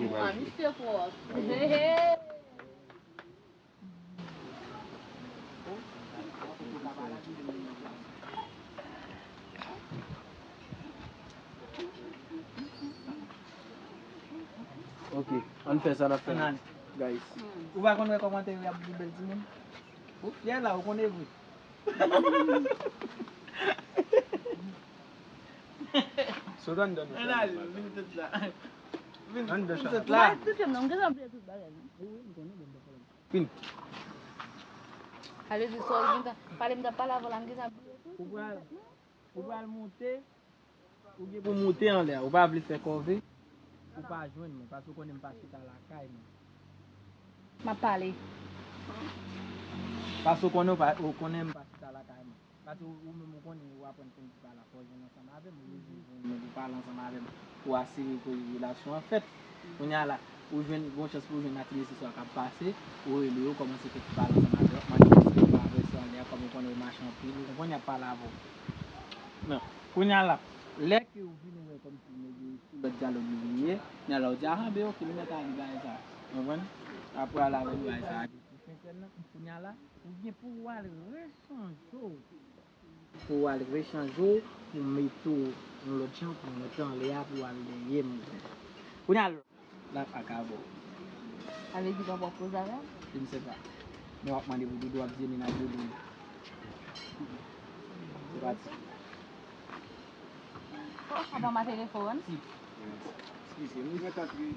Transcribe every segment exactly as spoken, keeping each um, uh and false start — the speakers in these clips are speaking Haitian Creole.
Mwa, misye pwòp. Hey, hey. Ok, ann fè sa n ap fè la, guys. Ou pa konn wè kòmantè yo ap di bèl timoun? Ou fyè la, ou konnen vre. Sot anndan nou. Ann ale, vin tout la. Vin, anndan vin tout la. Mwen touche m non, m gentan bliye tout bagay non. Wi, wi, m konnen, bon, m pa pwoblèm. Vin. Ale di sa w gentan pale, m t ap pale avè w la, m gentan bliye tout. Ou pral, ou pral monte, ou gen pou monte anlè a, ou pa vle fè kòve, ou pa jwenn mwen, paske ou konnen m pa chita lakay mwen. M ap pale. Paske ou konnen, ou pa, ou konnen m pa chita lakay mwen. Paske ou, ou menm ou konnen, ou aprann konn di pale a, fò w jwenn ansanm avè m, ou bezwen jwenn mwen pou pale ansanm avè m, pou asire ke relasyon an fèt. Kounye a la, ou jwenn, gon chans pou w jwenn Ati Mesye sa k ap pase, ou rele yo, kòmanse fè ti pale ansanm avè yo, mande konsèy yo avè sa anlè a, kòm ou konnen yo mache anpil, ou konprann, y ap pale avè w. Non, kounye a la, lè ke ou vin wè kòmsi nèg yo sou lòt dyalòg yo vin ye, kounye a la, ou di, "Ah, ben, ok, nou mèt ale bagay sa." Ou konprann? Apre ale avè nou bagay sa, a gen ti fentèn nan, kounye a la, ou gen pou w al rechanje w. Pou w al rechanje w, pou w mete w yon lòt jan, pou w monte anlè a, pou w al dèyè m. Kounye a, l ap akabè w. Sa vle di w p ap wè koze avè m? Je ne sais pas. Men w ap mande pou dodo, w ap di menaj dodo. Se pati. Oh, papa m a telefòn. Si. Eskize m. Ou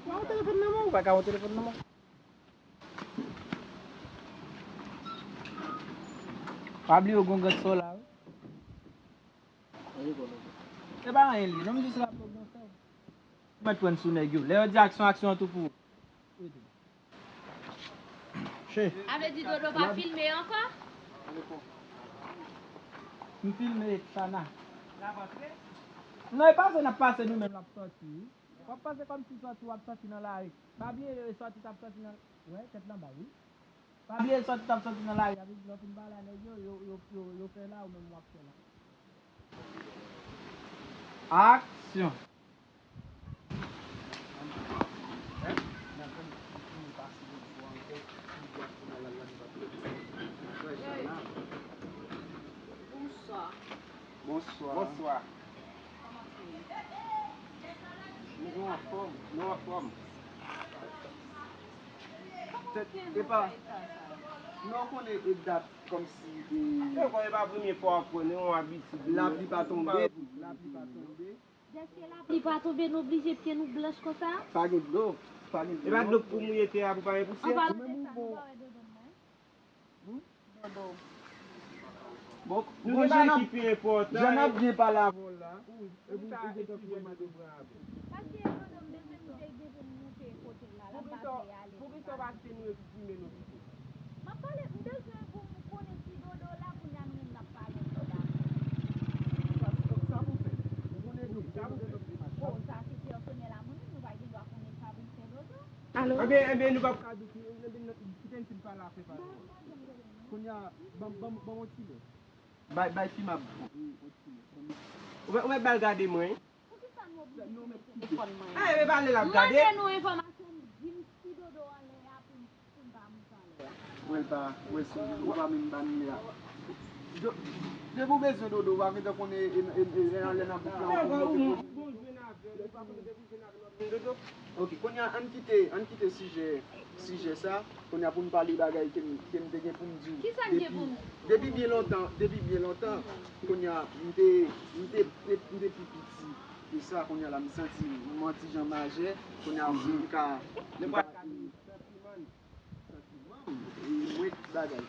pa wè telefòn nan men w? Ou pa ka wè telefòn nan men w? Pa bliye w gon gad sa w la, wi. E pa anyen li, non, m jis raple w gon sa w. Ou mèt pran sou nèg yo. Lè yo di aksyon, aksyon an tou pou ou. Rete. Che. A vle di Dodo pa filme ankò? M filme Chana. Non, e pa se n ap pase nou menm l ap sòti, wi. W ap pase kòmsi sòti, w ap sòti nan lari. Pa bliye, e sòti t ap sòti nan, wè, tèt l anba, wi. Pa bliye, sòti t ap sòti nan lari a, epi lè w fin pale a nèg yo, yo, yo, yo, yo fè la, ou menm w ap fè la. Aksyon! Bonswa. Bonswa. Bonswa. Nou anfòm, nou anfòm. Tèt, epa, non, konnen e dat kòmsi, e, e pa premye fwa w ap wè, nou yon abitid. Lapli pa tonbe, lapli pa tonbe. Dèske lapli pa tonbe, nou blije pye nou blanch konsa? Pa gen dlo, pa gen dlo. E pa dlo pou mouye tè a pou pa gen pousyè? An palan de sa, nou pa wè Dodo m nan? Hmm? Dodo. Bon, nou gen bagay ki pi enpòtan. Jan n ap byen pale avè w la, epi ou gentan fouye m. Paske Dodo m bezwen m te gen pou m moute kote l la, l ap pase ale. Poukisa w pa kite nou epi filme nou pito? M ap pale, m bezwen pou m konnen si Dodo la, kounye a nou menm n ap pale ansanm. Sa, sa pou fè. Ou konnen nou, sa pou fè. Oh, sa se pèsonèl a mwen menm, nou pa gen dwa konnen sa pou m fè Dodo. Alo? Ebyen, ebyen, nou p ap ka di ki, ebyen, kite m fin pale afè pa nou. Kounye a, ban, ban, ban m yon ti lè. Bay, bay fi m ap. Wi, yon ti lè. Ou mèt, ou mèt ba l gade mwen. Poukisa nou oblije pran telefòn mwen an? Eh, men pa l ap gade. M mande nou enfòmasyon, m di m si Dodo anlè a pou m, pou m pa moute anlè a. Wè l pa, wè sou, ou pa menm ba m li a. Do-, depi w bezwen Dodo, ou pa gentan konnen e, e, e, e anlè nan bouch la, ou konnen. Dodo. Ok, kounye a, ann kite, ann kite sijè, sijè sa. Kounye a, pou n pale bagay ke m, ke m te gen pou m di w. Kisa n gen pou n di w? Depi, depi byen lontan, depi byen lontan, kounye a, m te, m te, m te pi piti ke sa, kounye a la, m santi m yon ti jan majè, kounye a, m ka, m ka, santiman, santiman, e mwen, bagay.